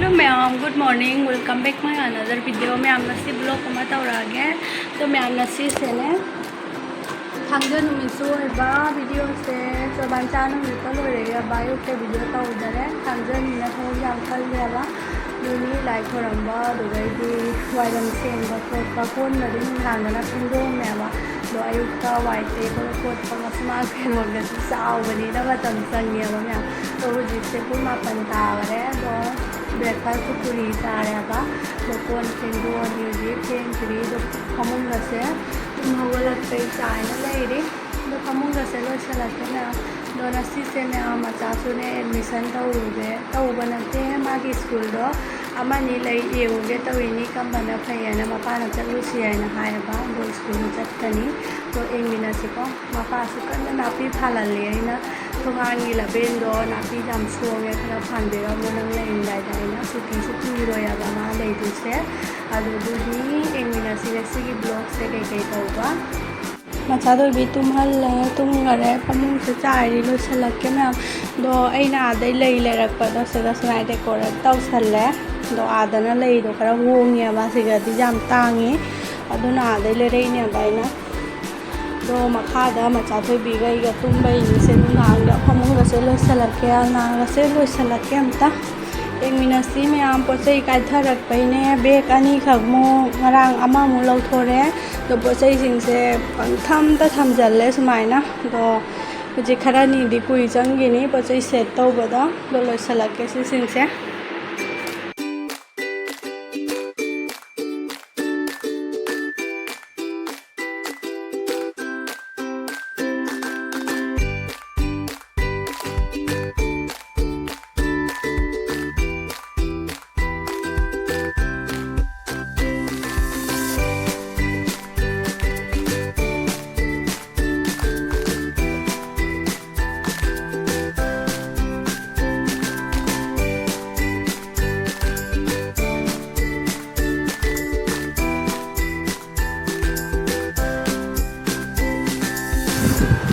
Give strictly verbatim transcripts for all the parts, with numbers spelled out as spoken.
Hello ꯃꯌꯥꯝ, good morning, welcome back my another video. ꯃꯌꯥꯝ, ꯉꯁꯤ vlog ꯑꯃ ꯇꯧꯔꯛꯑꯒꯦ꯫ ꯑꯗꯣ ꯃꯌꯥꯝ, ꯉꯁꯤꯁꯦꯅꯦ, ꯊꯥꯡꯖ ꯅꯨꯃꯤꯠꯁꯨ ꯑꯣꯏꯕ, videoꯁꯦ ꯆꯣꯕꯥꯟ ꯆꯥ ꯅꯨꯃꯤꯠꯇ ꯂꯣꯏꯔꯛꯑꯦꯕ꯫ ꯑꯌꯨꯛꯇ video ꯇꯧꯗꯔꯦ, ꯊꯥꯡꯖꯅꯤꯅ ꯊꯕꯛ ꯌꯥꯝ ꯀꯜꯂꯦꯕ꯫ ꯑꯗꯨꯅꯤ, ꯂꯥꯏ ꯈꯣꯏꯔꯝꯕ, ꯑꯗꯨꯗꯩꯗꯤ ꯋꯥꯏꯔꯝ ꯁꯦꯡꯕ ꯈꯣꯠꯄ, ꯀꯣꯟꯕꯗꯤ ꯅꯨꯡꯗꯥꯡꯗꯅ ꯐꯦꯡꯗꯣꯛꯑꯝꯃꯦꯕ꯫ ꯑꯗꯣ ꯑꯌꯨꯛꯇ ꯋꯥꯏ ꯇꯩꯕ ꯈꯣꯠꯄ, ꯃꯁꯨꯃꯥꯡ ꯐꯦꯡꯕꯒꯁꯨ ꯆꯥꯎꯕꯅꯤꯅ ꯃꯇꯝ ꯆꯪꯉꯦꯕ ꯃꯌꯥꯝ꯫ ꯑꯗꯣ ꯍꯧꯖꯤꯛꯁꯦ ꯄꯨꯡ ꯃꯥꯄꯟ ꯇꯥꯈꯔꯦ꯫ ꯑꯗꯣ breakfastꯁꯨ ꯄꯨꯔꯤ ꯆꯥꯔꯦꯕ꯫ ꯑꯗꯣ ꯀꯣꯟ ꯐꯦꯡꯗꯣꯛꯑꯅꯤ ꯍꯧꯖꯤꯛ, ꯐꯦꯡꯗ꯭ꯔꯤ꯫ ꯑꯗꯣ ꯐꯃꯨꯡꯒꯁꯦ ꯇꯨꯝ ꯍꯧꯒꯠꯂꯛꯄꯩ ꯆꯥꯏꯅ ꯂꯩꯔꯤ꯫ ꯑꯗꯣ ꯐꯃꯨꯡꯒꯁꯦ ꯂꯣꯏꯁꯤꯜꯂꯛꯀꯦ ꯃꯌꯥꯝ꯫ ꯑꯗꯣ ꯉꯁꯤꯁꯦ ꯃꯌꯥꯝ, ꯃꯆꯥꯁꯨꯅꯦ admission ꯇꯧꯔꯨꯒꯦ, ꯇꯧꯕ ꯅꯠꯇꯦ, ꯃꯥꯒꯤ schoolꯗꯣ ꯑꯃꯅꯤ ꯂꯩ, ꯌꯦꯡꯉꯨꯒꯦ ꯇꯧꯔꯤꯅꯤ, ꯀꯝꯕꯅ ꯐꯩ ꯍꯥꯏꯅ ꯃꯄꯥꯅ ꯆꯠꯂꯨꯁꯤ ꯍꯥꯏꯅ ꯍꯥꯏꯔꯕ꯫ ꯑꯗꯣ schoolꯗ ꯆꯠꯀꯅꯤ꯫ ꯑꯗꯣ ꯌꯦꯡꯃꯤꯟꯅꯁꯤꯀꯣ꯫ ꯃꯄꯥꯁꯨ ꯀꯟꯅ ꯅꯥꯄꯤ ꯐꯥꯜꯍꯜꯂꯤ꯫ ꯑꯩꯅ ꯊꯣꯡꯒꯥꯟꯒꯤ ꯂꯕꯦꯟꯗꯣ ꯅꯥꯄꯤ ꯌꯥꯝ ꯁꯣꯡꯉꯦ, ꯈꯔ ꯐꯥꯟꯕꯤꯔꯝꯃꯣ ꯅꯪ ꯂꯩꯔꯝꯗꯥꯏꯗ ꯍꯥꯏꯅ꯫ ꯁꯨꯇꯤꯁꯨ ꯀꯨꯏꯔꯣꯏ ꯍꯥꯏꯕ ꯃꯥ ꯂꯩꯗꯣꯏꯁꯦ꯫ ꯑꯗꯨꯗꯨꯒꯤ ꯌꯦꯡꯃꯤꯟꯅꯁꯤ ꯉꯁꯤꯒꯤ vlogꯁꯦ ꯀꯩꯀꯩ ꯇꯧꯕ꯫ ꯃꯆꯥꯊꯣꯏꯕꯤ ꯇꯨꯝꯍꯜꯂꯦ, ꯇꯨꯝꯈꯔꯦ, ꯐꯃꯨꯡꯁꯦ ꯆꯥꯏꯔꯤ, ꯂꯣꯏꯁꯤꯜꯂꯛꯀꯦ ꯃꯌꯥꯝ꯫ ꯑꯗꯣ ꯑꯩꯅ ꯑꯥꯗꯩ ꯂꯩ ꯂꯩꯔꯛꯄꯗꯣ ꯁꯤꯗ ꯁꯨꯃꯥꯏꯅ decorate ꯇꯧꯁꯜꯂꯦ꯫ ꯑꯗꯣ ꯑꯥꯗꯅ ꯂꯩꯗꯣ ꯈꯔ ꯍꯣꯡꯉꯦꯕ, ꯁꯤꯒꯗꯤ ꯌꯥꯝ ꯇꯥꯡꯉꯤ꯫ ꯑꯗꯨꯅ ꯑꯥꯗꯩ ꯂꯩꯔꯛꯏꯅꯦꯕ ꯑꯩꯅ꯫ ꯑꯗꯣ ꯃꯈꯥꯗ ꯃꯆꯥꯊꯣꯏꯕꯤꯒ ꯑꯩꯒ ꯇꯨꯝꯕꯩꯅꯤꯁꯦ, ꯅꯨꯡꯗꯥꯡꯗ ꯐꯃꯨꯡꯒꯁꯦ ꯂꯣꯏꯁꯤꯜꯂꯛꯀꯦ, ꯑꯜꯅꯥꯒꯁꯦ ꯂꯣꯏꯁꯤꯜꯂꯛꯀꯦ ꯑꯝꯇ꯫ ꯌꯦꯡꯃꯤꯟꯅꯁꯤ ꯃꯌꯥꯝ꯫ ꯄꯣꯠ ꯆꯩ ꯀꯥꯏꯊꯔꯛꯄꯩꯅꯦ, bag ꯑꯅꯤꯈꯛꯃꯨꯛ, ꯉꯔꯥꯡ ꯑꯃꯃꯨꯛ ꯂꯧꯊꯣꯔꯦ꯫ ꯑꯗꯣ ꯄꯣꯠ ꯆꯩꯁꯤꯡꯁꯦ ꯄꯪꯊꯝꯗ ꯊꯝꯖꯜꯂꯦ ꯁꯨꯃꯥꯏꯅ꯫ ꯑꯗꯣ ꯍꯧꯖꯤꯛ ꯈꯔꯅꯤꯗꯤ ꯀꯨꯏ ꯆꯪꯈꯤꯅꯤ ꯄꯣꯠ ꯆꯩ set ꯇꯧꯕꯗꯣ꯫ ꯑꯗꯣ ꯂꯣꯏꯁꯤꯜꯂꯛꯀꯦ ꯁꯤꯁꯤꯡꯁꯦ꯫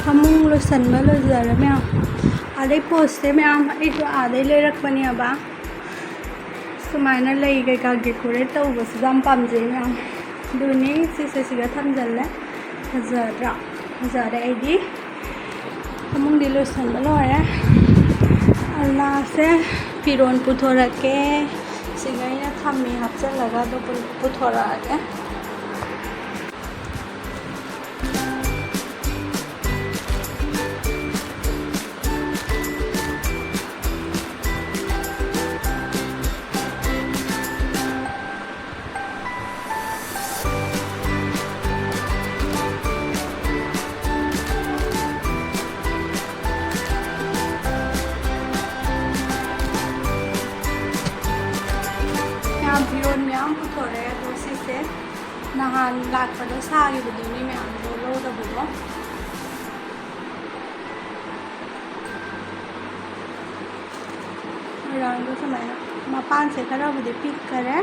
ꯐꯃꯨꯡ ꯂꯣꯏꯁꯟꯕ ꯂꯣꯏꯖꯔꯦ ꯃꯌꯥꯝ꯫ ꯑꯗꯩ ꯄꯣꯠꯁꯦ ꯃꯌꯥꯝ ꯑꯩꯁꯨ ꯑꯥꯗꯩ ꯂꯩꯔꯛꯄꯅꯦꯕ꯫ ꯁꯨꯃꯥꯏꯅ ꯂꯩ ꯀꯩꯀꯥ ꯗꯦꯀꯣꯔꯦꯠ ꯇꯧꯕꯁꯤꯁꯨ ꯌꯥꯝ ꯄꯥꯝꯖꯩ ꯃꯌꯥꯝ꯫ ꯑꯗꯨꯅꯤ ꯁꯤꯁꯦ ꯁꯤꯒ ꯊꯝꯖꯤꯜꯂꯦ꯫ ꯐꯖꯗ꯭ꯔꯥ? ꯐꯖꯔꯦ꯫ ꯑꯩꯗꯤ ꯐꯃꯨꯡꯗꯤ ꯂꯣꯏꯁꯟꯕ ꯂꯣꯏꯔꯦ꯫ ꯑꯜꯅꯥꯁꯦ ꯐꯤꯔꯣꯜ ꯄꯨꯊꯣꯔꯛꯀꯦ꯫ ꯁꯤꯒ ꯑꯩꯅ ꯊꯝꯃꯤ ꯍꯥꯞꯆꯤꯜꯂꯒ ꯑꯗꯨ ꯄꯨ- ꯄꯨꯊꯣꯔꯛꯑꯒꯦ꯫ ꯃꯌꯥꯝ ꯐꯤꯔꯣꯜ ꯃꯌꯥꯝ ꯄꯨꯊꯣꯔꯛꯑꯦ꯫ ꯑꯗꯣ ꯁꯤꯁꯦ ꯅꯍꯥꯟ ꯂꯥꯛꯄꯗ ꯁꯥꯈꯤꯕꯗꯨꯅꯤ ꯃꯌꯥꯝꯗꯣ ꯂꯧꯗꯕꯗꯣ꯫ ꯃꯣꯏꯔꯥꯡꯗꯣ ꯁꯨꯃꯥꯏꯅ ꯃꯄꯥꯟꯁꯦ ꯈꯔꯕꯨꯗꯤ ꯄꯤꯛꯈꯔꯦ,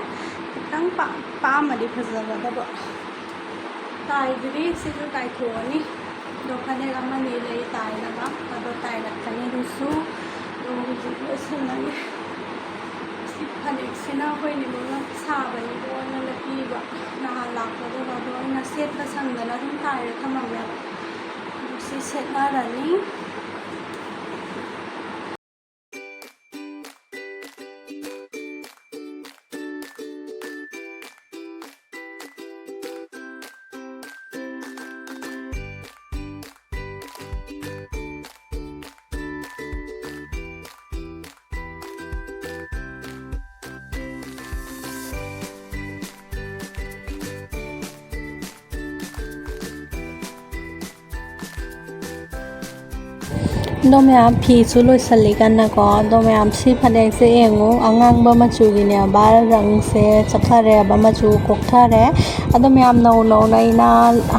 ꯈꯤꯇꯪ ꯄꯥ- ꯄꯥꯝꯃꯗꯤ ꯐꯖꯒꯗꯕ꯫ ꯇꯥꯏꯗ꯭ꯔꯤ, ꯁꯤꯁꯨ ꯇꯥꯏꯊꯣꯛꯑꯅꯤ꯫ ꯑꯗꯣ ꯐꯅꯦꯛ ꯑꯃꯅꯤ ꯂꯩ ꯇꯥꯏꯅꯕ, ꯑꯗꯣ ꯇꯥꯏꯔꯛꯀꯅꯤ ꯑꯗꯨꯁꯨ꯫ ꯑꯗꯣ ꯍꯧꯖꯤꯛ ꯂꯣꯏꯁꯤꯜꯂꯒꯦ꯫ ꯁꯤ ꯐꯅꯦꯛꯁꯤꯅ ꯑꯩꯈꯣꯏ ꯅꯦꯕꯣꯛꯅ ꯁꯥꯕꯅꯤꯗꯣꯅ ꯄꯤꯕ ꯅꯍꯥꯟ ꯂꯥꯛꯄꯗꯨꯗ, ꯑꯗꯣ ꯑꯩꯅ ꯁꯦꯠꯄ ꯁꯪꯗꯅ ꯑꯗꯨꯝ ꯇꯥꯏꯔ ꯊꯝꯃꯝꯃꯦꯕ꯫ ꯑꯗꯨ ꯁꯤ ꯁꯦꯠꯅꯔꯅꯤ꯫ ꯑꯗꯣ ꯃꯌꯥꯝ, ꯐꯤꯁꯨ ꯂꯣꯏꯁꯜꯂꯤ ꯀꯟꯅꯀꯣ꯫ ꯑꯗꯣ ꯃꯌꯥꯝ, ꯁꯤ ꯐꯅꯦꯛꯁꯦ ꯌꯦꯡꯉꯨ, ꯑꯉꯥꯡꯕ ꯃꯆꯨꯒꯤꯅꯦꯕ, ꯔꯪꯁꯦ ꯆꯠꯈꯔꯦꯕ, ꯃꯆꯨ ꯀꯣꯛꯊꯔꯦ꯫ ꯑꯗꯣ ꯃꯌꯥꯝ, ꯅꯧ ꯅꯧꯅ ꯑꯩꯅ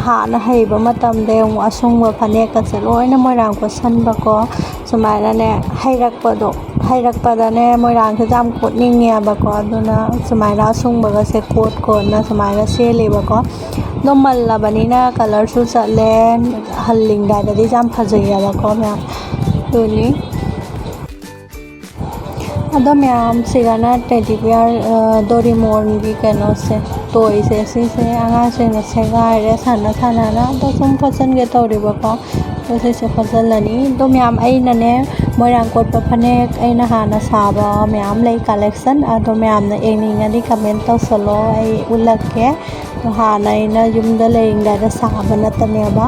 ꯍꯥꯟꯅ ꯍꯩꯕ ꯃꯇꯝꯗ ꯌꯦꯡꯉꯨ, ꯑꯁꯨꯡꯕ ꯐꯅꯦꯛꯀꯁꯦ ꯂꯣꯏꯅ ꯃꯣꯏꯔꯥꯡ ꯀꯣꯠꯁꯟꯕꯀꯣ꯫ ꯁꯨꯃꯥꯏꯅꯅꯦ, ꯍꯩꯔꯛꯄꯗꯣ, ꯍꯩꯔꯛꯄꯗꯅꯦ ꯃꯣꯏꯔꯥꯡꯁꯦ ꯌꯥꯝ ꯀꯣꯠꯅꯤꯡꯉꯦꯕꯀꯣ꯫ ꯑꯗꯨꯅ ꯁꯨꯃꯥꯏꯅ ꯑꯁꯨꯡꯕꯒꯁꯦ ꯀꯣꯠ ꯀꯣꯠꯅ ꯁꯨꯃꯥꯏꯅ ꯁꯦꯠꯂꯦꯕꯀꯣ꯫ ꯑꯗꯣ ꯃꯜꯂꯕꯅꯤꯅ ꯀꯂꯔꯁꯨ ꯆꯠꯂꯦ, ꯍꯜꯂꯤꯡꯗꯥꯏꯗꯗꯤ ꯌꯥꯝ ꯐꯖꯩꯌꯦꯕꯀꯣ ꯃꯌꯥꯝ꯫ ꯑꯗꯨꯅꯤ꯫ ꯑꯗꯣ ꯃꯌꯥꯝꯁꯤꯒꯅ ꯇꯦꯗꯤ ꯕꯤꯌꯥꯔ, ꯗꯣꯔꯤꯃꯣꯟꯒꯤ ꯀꯩꯅꯣꯁꯦ, ꯇꯣꯏꯁꯦ, ꯁꯤꯁꯦ ꯑꯉꯥꯡꯁꯤꯡꯅ ꯁꯦꯒꯥꯏꯔꯦ ꯁꯥꯟꯅ ꯁꯥꯟꯅꯅ꯫ ꯑꯗꯣ ꯁꯨꯝ ꯐꯣꯠꯆꯟꯒꯦ ꯇꯧꯔꯤꯕꯀꯣ꯫ ꯑꯗꯣ ꯁꯤꯁꯦ ꯐꯣꯠꯆꯜꯂꯅꯤ꯫ ꯑꯗꯣ ꯃꯌꯥꯝ, ꯑꯩꯅꯅꯦ, ꯃꯣꯏꯔꯥꯡ ꯀꯣꯠꯄ ꯐꯅꯦꯛ ꯑꯩꯅ ꯍꯥꯟꯅ ꯁꯥꯕ ꯃꯌꯥꯝ ꯂꯩ, ꯀꯂꯦꯛꯁꯟ꯫ ꯑꯗꯣ ꯃꯌꯥꯝꯅ ꯌꯦꯡꯅꯤꯡꯉꯗꯤ ꯀꯃꯦꯟ ꯇꯧꯁꯜꯂꯣ, ꯑꯩ ꯎꯠꯂꯛꯀꯦ꯫ ꯑꯗꯣ ꯍꯥꯟꯅ ꯑꯩꯅ ꯌꯨꯝꯗ ꯂꯩꯔꯤꯉꯩꯗ ꯁꯥꯕ ꯅꯠꯇꯅꯦꯕ꯫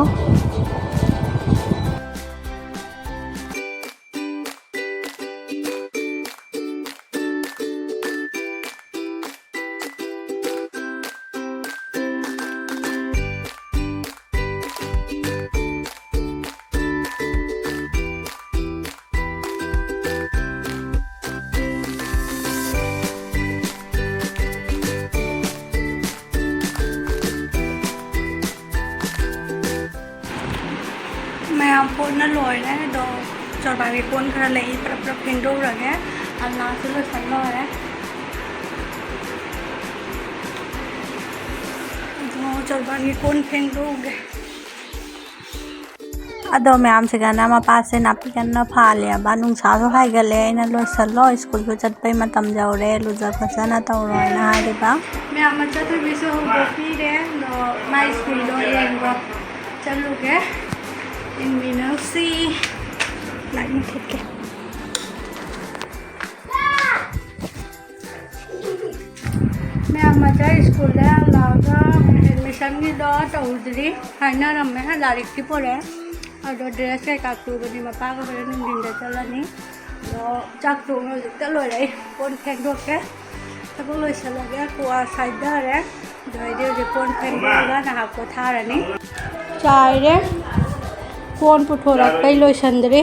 ꯃꯌꯥꯝ ꯄꯣꯠꯅ ꯂꯣꯏꯔꯦ꯫ ꯑꯗꯣ ꯆꯣꯔꯕꯥꯟꯒꯤ ꯀꯣꯟ ꯈꯔ ꯂꯩ, ꯄꯨꯂꯞ ꯄꯨꯂꯞ ꯐꯦꯡꯗꯣꯛꯎꯔꯒꯦ꯫ ꯑꯜꯅꯥꯁꯨ ꯂꯣꯏꯁꯟ ꯂꯣꯏꯔꯦ꯫ ꯑꯗꯣ ꯆꯣꯔꯕꯥꯟꯒꯤ ꯀꯣꯟ ꯐꯦꯡꯗꯣꯛꯎꯒꯦ꯫ ꯑꯗꯣ ꯃꯌꯥꯝꯁꯤꯒꯅ ꯃꯄꯥꯁꯦ ꯅꯥꯄꯤ ꯀꯟꯅ ꯐꯥꯜꯂꯦꯕ꯫ ꯅꯨꯡꯁꯥꯁꯨ ꯍꯥꯏꯒꯠꯂꯦ, ꯑꯩꯅ ꯂꯣꯏꯁꯜꯂꯣ, ꯁ꯭ꯀꯨꯜꯁꯨ ꯆꯠꯄꯩ ꯃꯇꯝ ꯌꯧꯔꯦ, ꯂꯨꯖ ꯐꯖꯅ ꯇꯧꯔꯣ ꯍꯥꯏꯅ ꯍꯥꯏꯔꯤꯕ꯫ ꯃꯌꯥꯝ ꯃꯆꯥꯅꯨꯄꯤꯁꯨ ꯍꯧꯗꯣꯛꯄꯤꯔꯦ꯫ ꯑꯗꯣ ꯃꯥꯏ ꯁ꯭ꯀꯨꯜꯗꯣ ꯌꯦꯡꯕ ꯆꯠꯂꯨꯒꯦ꯫ ꯌꯦꯡꯃꯤꯟꯅꯁꯤ꯫ ꯂꯥꯏꯠ ꯃꯨꯊꯠꯀꯦ꯫ ꯃꯌꯥꯝ ꯃꯆꯥ ꯁ꯭ꯀꯨꯜꯗ ꯂꯥꯛꯑꯒ ꯑꯦꯗꯃꯤꯁꯟꯒꯤꯗꯣ ꯇꯧꯗ꯭ꯔꯤ꯫ ꯍꯥꯏꯅꯔꯝꯃꯦ, ꯂꯥꯏꯔꯤꯛꯇꯤ ꯄꯨꯔꯛꯑꯦ꯫ ꯑꯗꯣ ꯗ꯭ꯔꯦꯁ ꯀꯩꯀꯥ ꯄꯨꯕꯅꯤ, ꯃꯄꯥꯒ ꯍꯣꯔꯦꯟ ꯅꯨꯡꯊꯤꯟꯗ ꯆꯠꯂꯅꯤ꯫ ꯑꯗꯣ ꯆꯥꯛ ꯊꯣꯡꯕ ꯍꯧꯖꯤꯛꯇ ꯂꯣꯏꯔꯦ꯫ ꯑꯩ ꯀꯣꯟ ꯐꯦꯡꯗꯣꯛꯀꯦ꯫ ꯊꯕꯛ ꯂꯣꯏꯁꯤꯜꯂꯒꯦ꯫ ꯀ꯭ꯋꯥ ꯁꯥꯏꯊꯔꯦ꯫ ꯑꯗꯣ ꯑꯩꯗꯤ ꯍꯧꯖꯤꯛ ꯀꯣꯟ ꯐꯦꯡꯗꯣꯛꯑꯒ ꯉꯥꯏꯍꯥꯛ ꯄꯣꯊꯥꯔꯅꯤ꯫ ꯆꯥꯏꯔꯦ꯫ ꯀꯣꯟ ꯄꯨꯊꯣꯔꯛꯄꯩ ꯂꯣꯏꯁꯤꯟꯗ꯭ꯔꯤ꯫